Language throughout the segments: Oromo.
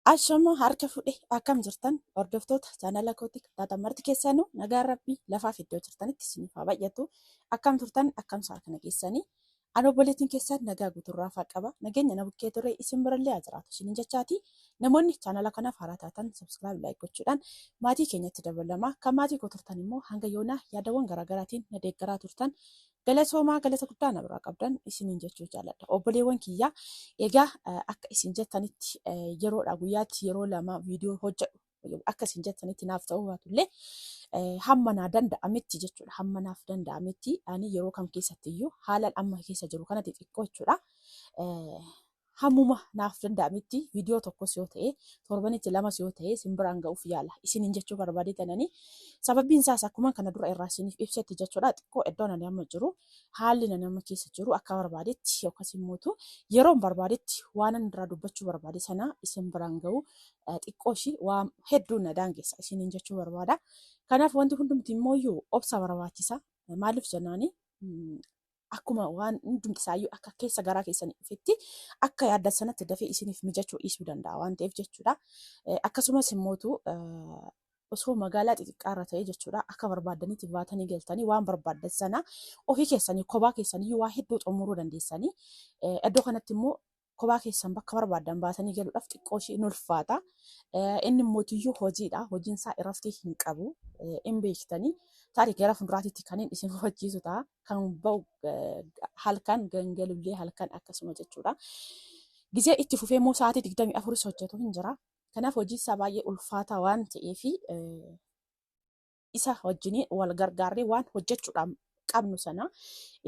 Ashama harka fudhe akkam jirtan hordoftoota chaanala kootii taatan marti keessanuu nagaan rabbii lafaaf iddoo jirtanitti isiniif haa baay'atu. Akkam turtan akkam sa'a kana keessanii ani obboleettiin keessan nagaa guuturraa faa qaba nageenya na bukkee ture isin birallee haa jiraatu isiniin jechaati. Namoonni chaanala kanaaf haaraa taatan subscribe like gochuudhaan maatii keenyatti dabalamaa kan maatii koo turtan immoo hanga yoonaa yaadawwan garaagaraatiin na deeggaraa turtan Galatoomaa galata guddaa na biraa qabdan isiniin jechuu jaalladha. Obboleewwan kiyyaa egaa akka isin jettanitti yeroodha guyyaatti yeroo 2 viidiyoo hojjedhu akka isin jettanitti naaf ta'uu baatullee hamma naa danda'ametti jechuudha. Hamma naaf danda'ametti ani yeroo kam keessatti iyyuu haalan amma keessa jiru kanatti xiqqoo jechuudha. Hammuma naaf danda'ametti viidiyoo tokkos yoo ta'e torbanitti lamas yoo ta'e isin biraan ga'uuf yaala isiniin jechuu barbaadee tananii sababbiin isaas akkuma kana dura irraa isiniif ibsetti jechuudha xiqqoo iddoon ani amma jiru haalli ani amma keessa jiru akka barbaadetti yookaas immootu yeroon barbaadetti waan ani irraa dubbachuu barbaade sana isin biraan ga'u xiqqoo ishii waan hedduu na daangessa isiniin jechuu barbaada. Kanaaf wanti hundumti immoo obsa barbaachisa. Maaliif jennaani akkuma waan hundumti isaayyuu akka keessa garaa keessanii dhufetti akka yaaddan sanatti dafee isiniif mijachuu dhiisuu danda'a waan ta'eef jechuudha. Akkasumas immootu osoo magaalaa xixiqqaarra ta'e jechuudha akka barbaaddanitti baatanii galtanii waan barbaaddan sana ofii keessanii kophaa keessanii waa hedduu xumuruu dandeessanii. Iddoo kanatti immoo kophaa keessan bakka barbaaddan baatanii galuudhaaf xiqqoo ishee in ulfaata. Inni mootiyyuu hojiidha. Hojiin isaa iraftii hin qabu. In beektanii. Tarii gara fuulduraatitti kan inni isin hubachiisu ta'a. Kan ba'u halkan gangalullee halkan akkasuma jechuudha. Gizee itti fufee immoo sa'aatii 24 hojjetu hin jira. Kanaaf hojii isaa baay'ee ulfaataa waan ta'eef isa wajjin wal gargaarree waan hojjechuudhaan qabnu sana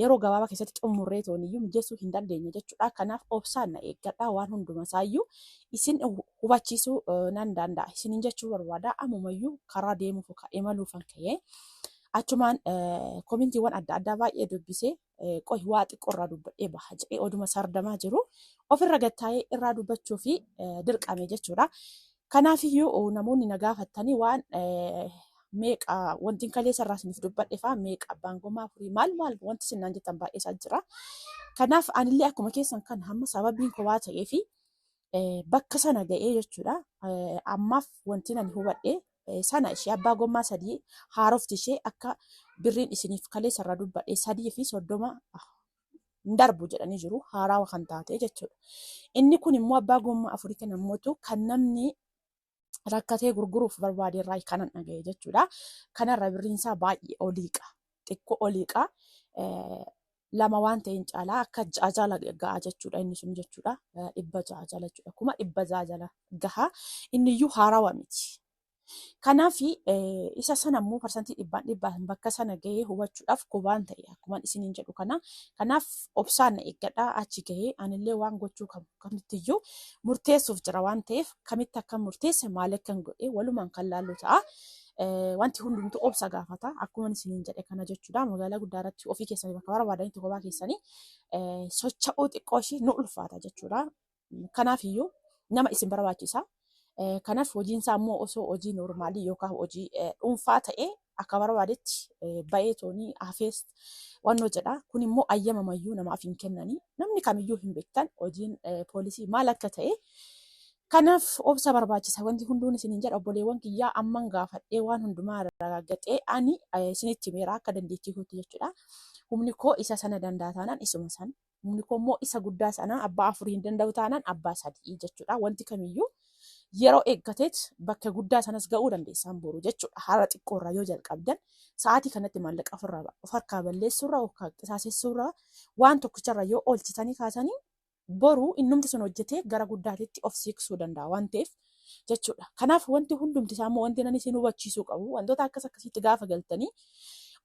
yeroo gabaabaa keessatti xumurree tooniyyuu mijeessuu hin dandeenye jechuudha. Kanaaf obsaan na eeggadha waan hunduma isaayyuu isin hubachiisuu nan danda'a. Isiniin jechuu barbaada. Ammumayyuu karaa deemuuf yookaan imaluufan ka'ee achumaan komintiiwwan adda addaa baay'ee dubbisee qoy waa xiqqoo irraa dubbadhee baha jedhee oduma sardamaa jiru ofirra gattaa'ee irraa dubbachuu fi dirqame jechuudha. Kanaafiyyuu namoonni na gaafattanii waan meeqa wantiin kaleessa irraa isiniif dubbadhe fa'aa meeqa abbaan gommaa afurii maal maal wanti isin naan jettan baay'ee isaa jira. Kanaaf anillee akkuma keessan kan hamma sababiin koo waa ta'ee fi bakka sana ga'ee jechuudha. Ammaaf wanti ani hubadhe sana ishee abbaa gommaa 3 haarofti ishee akka birriin isiniif kaleessa irraa dubbadhe 3 fi 30 hin darbu jedhanii jiru haarawa kan taate jechuudha. Inni kun immoo abbaa gommaa afurii kan ammootu kan namni rakkatee gurguruuf barbaade irraa kanan dhagaye jechuudha. Kanarra birriin isaa baay'ee oliiqa. Xiqqoo oliiqa. Lama waan ta'een caalaa akka ja'a jala ga'a jechuudha inni sun jechuudha. 600 jala jechuudha. 600,000 jala gaha. Inni iyyuu haarawa miti. Kanaaf isa sana immoo parsantii dhibbaan dhibbaan bakka sana gahee hubachuudhaaf kubaan ta'e akkuma isiniin jedhu kana. Kanaaf obsaan na eeggadhaa achi gahee anillee waan gochuu kamittiyyuu murteessuuf jira waan ta'eef kamitti akka murteesse maal akkan godhe walumaan kan laallu ta'a. Wanti hundumtuu obsa gaafata akkuma isiniin jedhe kana jechuudha. Magaalaa guddaa irratti ofii keessanii bakka barbaadanitti kophaa keessanii socho'uu xiqqoo ishii nu ulfaata jechuudha. Kanaaf iyyuu nama isin barbaachisa. Kanaaf hojiin isaa immoo osoo hojii noormaalii yookaan hojii dhuunfaa ta'ee akka barbaadetti ba'ee toonii hafees wannoo jedha. Kun immoo ayyamamayyuu namaaf hin kennanii. Namni kamiyyuu hin beektan hojiin poolisii maal akka ta'e. Kanaaf obsa barbaachisa wanti hunduun isiniin jedha obboleewwan kiyyaa amman gaafadhee waan hundumaa ragaxee ani isinitti himeera akka dandeettii kootti jechuudha. Humni koo isa sana danda'a taanaan isuma sana. Humni koo immoo isa guddaa sana abbaa afurii hin danda'u taanaan abbaa sadii jechuudha. Wanti kamiyyuu yeroo eeggateet bakka guddaa sanas ga'uu dandeessaan boru jechuudha. Haala xiqqoorraa yoo jalqabdan sa'aatii kanatti maallaqa of harkaa balleessuurra yookaan qisaasessuurra waan tokkicharra yoo oolchitanii kaasanii boru innumti sun hojjetee gara guddaatitti of siiqsuu danda'a waan ta'eef jechuudha. Kanaaf wanti hundumti isaa immoo wanti nan isin hubachiisuu qabu wantoota akkas akkasiitti gaafa galtanii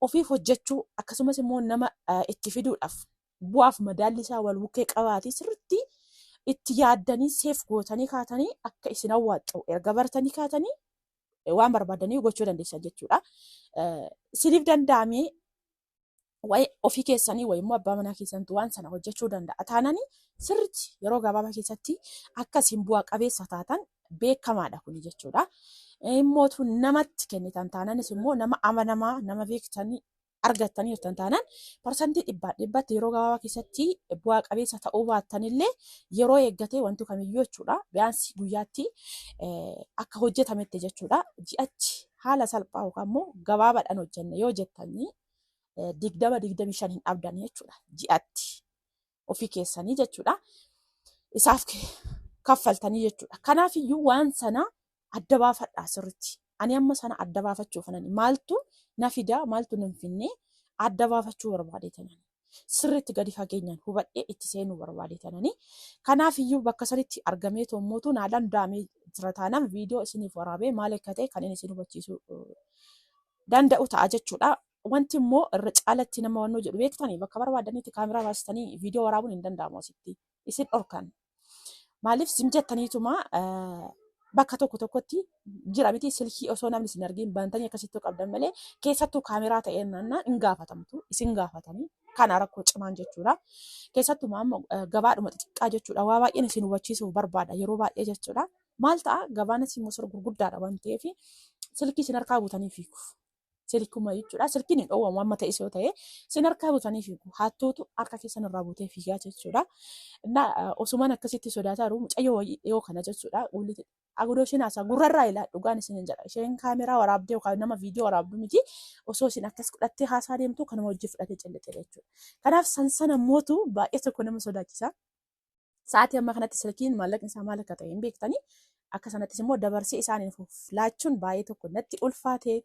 ofiif hojjechuu akkasumas immoo nama itti fiduudhaaf bu'aaf madaalli isaa wal bukkee qabaatee sirriitti itti yaaddanii seef gootanii kaatanii akka isin hawwaxxu erga bartanii kaatanii waan barbaadanii gochuu dandeessan jechuudha. Isiniif danda'amee waa'ee ofii keessanii wayii immoo abbaa manaa keessantu waan sana hojjechuu danda'a. Taananii sirriitti yeroo gabaabaa keessatti akka isin bu'aa qabeessa taatan beekamaadha kuni jechuudha. Immootu namatti kennitan taananis immoo nama amanamaa nama beektanii argattanii jirtan taanaan parsantii dhibbaa dhibbatti yeroo gabaabaa keessatti bu'aa qabeessa ta'uu baattanillee yeroo eeggatee wanti kamiyyuu jechuudha. Biyaansi guyyaatti akka hojjetametti jechuudha. Ji'achi haala salphaa yookaan immoo gabaabaadhaan hojjenne yoo jettanii 20 25 hin dhabdan jechuudha. Ji'atti ofii keessanii jechuudha. Isaaf kaffaltanii jechuudha. Kanaafiyyuu waan sana adda baafadhaa sirriitti. Ani amma sana adda baafachuuf maaltu na fidaa maaltu na hin finne adda baafachuu barbaadeetanani. Sirriitti gadi fageenyaan hubadhee itti seenuu barbaadeetanani. Kanaafiyyuu bakka sanitti argamee tommootu naa danda'amee jira taanaan viidiyoo isiniif waraabee maal akka ta'e kan inni isin hubachiisuu danda'u ta'a jechuudha. Wanti immoo irra caalatti nama wannoo jedhu beektanii bakka barbaadanitti kaameraa baastanii viidiyoo waraabuun hin danda'amu asitti. Isin dhorkan. Maaliif sim jettaniituma bakka tokko tokkotti jira miti silkii osoo namni isin argin bantanii akkasitti qabdan malee keessattuu kaameraa ta'ee naannaa hin gaafatamtu isin gaafatanii kana rakkoo cimaan jechuudha. Keessattumaa ammoo gabaadhuma xixiqqaa jechuudha. Waa baay'een isin hubachiisuuf barbaada yeroo baay'ee jechuudha. Maal ta'a gabaan asii immoo gurguddaadha waan ta'eef silkii isin harkaa butanii fiigu. Silkuma jechuudha. Silkiin hin dhoowwamu amma ta'es yoo ta'e isin harkaa butanii fiigu. Hattuutu harka keessan irraa butee fiigaa jechuudha. Osumaan akkasitti sodaataa jiru mucayyoo yoo kana jechuudha. Agudoo isheen haasaa gurrarraa ilaa dhugaan isin hin jedha. Isheen kaameraa waraabdee yookaan nama viidiyoo waraabdu miti osoo isin akkas godhattee haasaa deemtu kanuma hojii fudhatee callixee jechuudha. Kanaaf san sana mootu baay'ee tokko nama sodaachisa. Sa'aatii ammaa kanatti silkiin maallaqni isaa maal akka ta'e hin beektanii. Akka sanattis immoo dabarsee isaaniif laachuun baay'ee tokko natti ulfaate.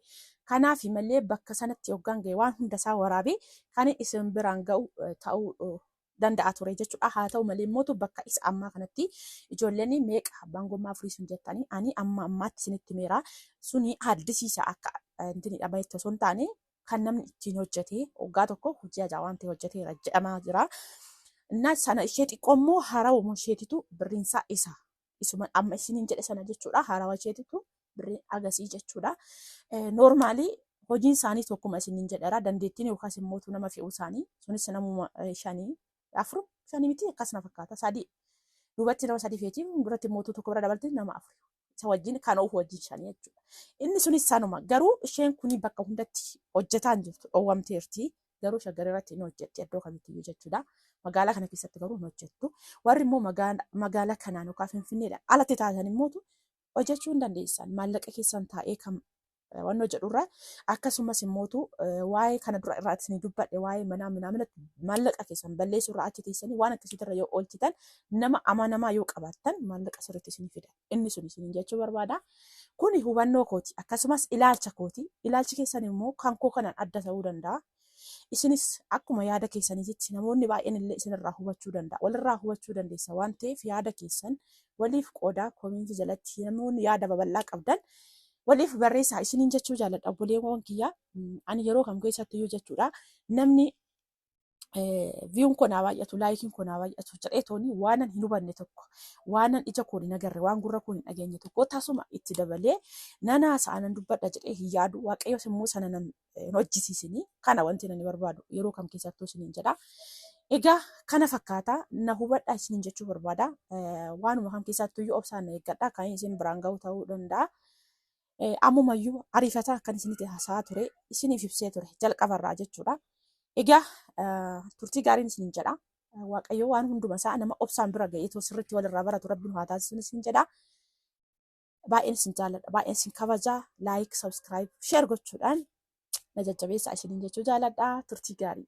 Kanaaf malee bakka sanatti hoggaan ga'e waan hunda isaa waraabee kan isin biraan ga'u ta'uu danda'a ture jechuudha. Haa ta'u malee immoo bakka isa ammaa kanatti ijoolleen meeqa abbaan gommaa afurii sun jettanii ani amma ammaatti isinitti meera suni addisiisa akka intinidha baay'ee osoo hin taane kan namni ittiin hojjete waggaa tokko hojii ajaa'ibaa waan ta'e hojjeteera jedhamaa jira. Innaa sana ishee xiqqoo immoo haarawuma isheetitu birriinsaa isa. Isuma amma isiniin jedhe sana jechuudha. Haarawa isheetitu birriin agasii jechuudha. Normally hojiin isaanii tokkuma isiniin jedheera. Dandeettiin yookaas immoo nama fe'uu isaanii sunis namuma shanii afur shanii miti akkas na fakkaata sadii. Duubatti nama sadii feetii duratti immoo tokko bira dabaltee nama afur. Isa wajjin kan oofu wajjin shanii jechuudha. Inni sunis sanuma garuu isheen kuni bakka hundatti hojjetaa hin jirtu dhoowwamteerti. Garuu Shaggar irratti ni hojjetti iddoo kamittiyyuu jechuudha. Magaalaa kana keessatti garuu hin hojjettu. Warri immoo magaalaa kanaan yookaan Finfinneedhaan alatti taatan immoo hojjechuu hin dandeessan. Maallaqa keessan taa'ee kan waan jedhurra akkasumas immootu waa'ee kana dura irraa isin dubbadhe waa'ee manaa minaa maallaqa keessan balleessuurraa achi teessanii waan akkasiitirra yoo oolchitan nama amanamaa yoo qabaattan maallaqa sirriitti isin fida. Inni sun isin jechuu barbaada. Kuni hubannoo kooti akkasumas ilaalcha kooti. Ilaalchi keessan immoo kan koo kanaan adda ta'uu danda'a. Isinis akkuma yaada keessaniitti namoonni baay'een illee isinirraa hubachuu danda'a. Walirraa hubachuu dandeessa waan ta'eef yaada keessan waliif qoodaa comment jalatti namoonni yaada babal'aa qabdan waliif barreessaa isiniin jechuu jaalladha. Obboleewwan kiyyaa ani yeroo kam keessattiyyuu jechuudha namni viewn koo naa baay'atu likeiin koo naa baay'atu jedhee tooni waanan hin hubanne tokko waanan ija koon hin agarre waan gurra koon hin dhageenye tokko tasuma itti dabalee nan haasa'a nan dubbadha jedhee hin yaadu. Waaqayyoos immoo sana nan hin hojjisiisinii kana wanti nani barbaadu yeroo kam keessattuu isiniin jedha. Egaa kana fakkaata na hubadhaa isiniin jechuu barbaada. Waanuma kam keessattuyyuu obsaan na eeggadha kan isin biraan ga'u ta'uu danda'a. Ammumayyuu ariifataa akkan isinitti haasa'aa ture isiniif ibsee ture jalqabarraa jechuudha. Egaa turtii gaariin isiniin jedha. Waaqayyo waan hunduma isaa nama obsaan bira ga'eetoo sirriitti walirraa baratu rabbiin haa taasisu isin jedha. Baay'een isin jaalladha. Baay'een isin kabajaa. Like, subscribe, share gochuudhaan na jajjabeessaa isiniin jechuu jaalladha. Turtii gaarii.